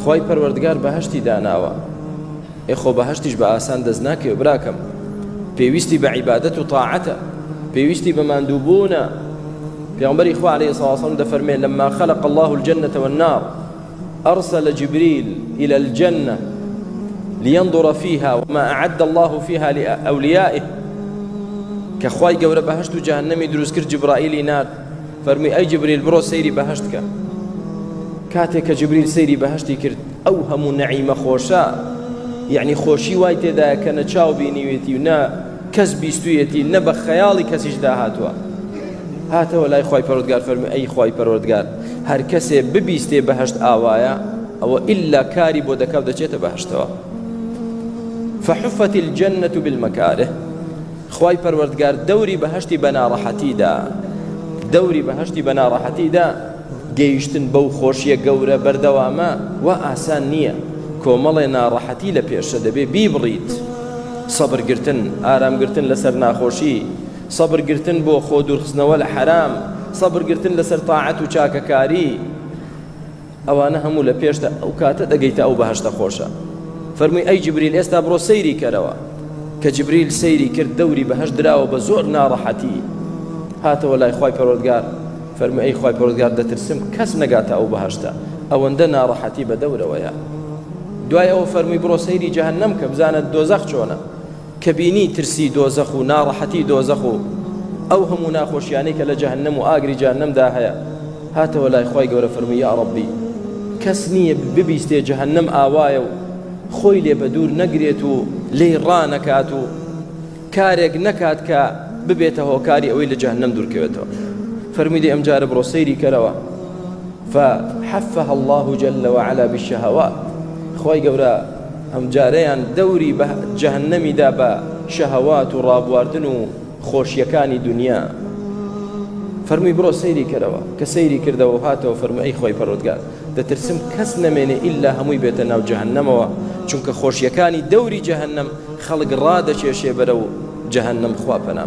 خوای پەروەردگار بەهەشتی داناوە ئێ خۆ بەهەشتیش بە ئاسان دەست ناکەوێ براکەم پێویستی بە عیبادەت و تاعەتە پێویستی بە ماندووبوونە پێغەمبەری خوا عەلەیهی سڵاو وسلام دەفەرمێ لما خلق الله الجنة والنار أرسل جبريل إلى الجنة لينظر فيها وما أعد الله فيها لأوليائه کە خوای گەورە بەهەشت و جەهەنەمی دروست کرد جبرائیلی نارد فەرمووی ئەی جبریل بڕۆ سەیری بەهەشت کە کاتێک کە جبریل سەیری بەهەشتی کرد ئەو هەموو نەعیمە خۆشە یعنی خۆشی وای تێدایە کە نە چاو بینیوێتی و نە کەس بیستویەتی نە بە خەیاڵی کەسیشدا هاتووە هاتەوە لای خوای پەروەردگار فەرمی ئەی خوای پەروەردگار هەر کەسێ ببیستێ بەهەشت ئاوایە ئەوە ئیلا کاری بۆ دەکا و دەچێتە بەهەشتەوە فحفت الجنة بالمكاره خوای پەروەردگار دەوری بەهەشتی بە ناڕەحەتی دا دەوری بەهەشتی بە ناڕەحەتی دا گەیشتن بەو خۆشیە گەورە بەردەوامە وا ئاسان نییە کۆمەڵێ ناڕەحەتی لە پێشە دەبێ بیبڕیت سەبرگرتن ئارامگرتن لەسەر ناخۆشی سەبرگرتن بۆ خۆ دوورخستنەوە لە حەرام سەبرگرتن لەسەر تاعەت و چاکەکاری ئەوانە هەموو لە پێشتە ئەو کاتە دەگەیتە ئەو بەهەشتە خۆشە فەرمووی ئەی جبریل ئێستا بڕۆ سەیری کەرەوە کە جبریل سەیری کرد دەوری بەهەشت دراوە بە زۆر ناڕەحەتی هاتەوە لای خوای پەروەردگار فەرمووی ئەی خوای پەروەردگار دەترسم کەس نەگاتە ئەو بەهەشتە ئەوەندە ناڕەحەتی بە دەورەوەیە دوای ئەوە فەرمووی بڕۆ سەیری جەهەنەم کە بزانە دۆزەخ چۆنە کە بینی ترسی دۆزەخ و ناڕەحەتی دۆزەخ و ئەو هەموو ناخۆشیانەی کە لە جەهەنەم و ئاگری جەهەنەمدا هەیە هاتەوە لای خوای گەورە فەرمووی یا ڕەبی کەس نییە ببیستێ جەهەنەم ئاوایە و خۆی لێ بەدوور نەگرێت و لێی ڕانەکات و کارێک نەکات کە ببێتە هۆکاری ئەوەی لە جەهەنەم دوورکەوێتەوە فەرمووی دەی ئەمجارە بڕۆ سەیری کەرەوە فحفها الله جل وعلا بالشهوات خوای گەورە ئەمجارەیان دەوری بە جەهەنەمی دا بە شەهەوات و ڕابواردن و خۆشیەکانی دونیا فەرمووی بڕۆ سەیری کەرەوە کە سەیری کردەوە و هاتەوە فەرمووی ئەی خۆی پەروەردگار دەترسم کەس نەمێنێ ئیلا هەمووی بێتە ناو جەهەنەمەوە چونکە خۆشیەکانی دەوری جەهەنەم خەڵک ڕادەکێشێ بەرەو جەهەنەم خوا پەنام.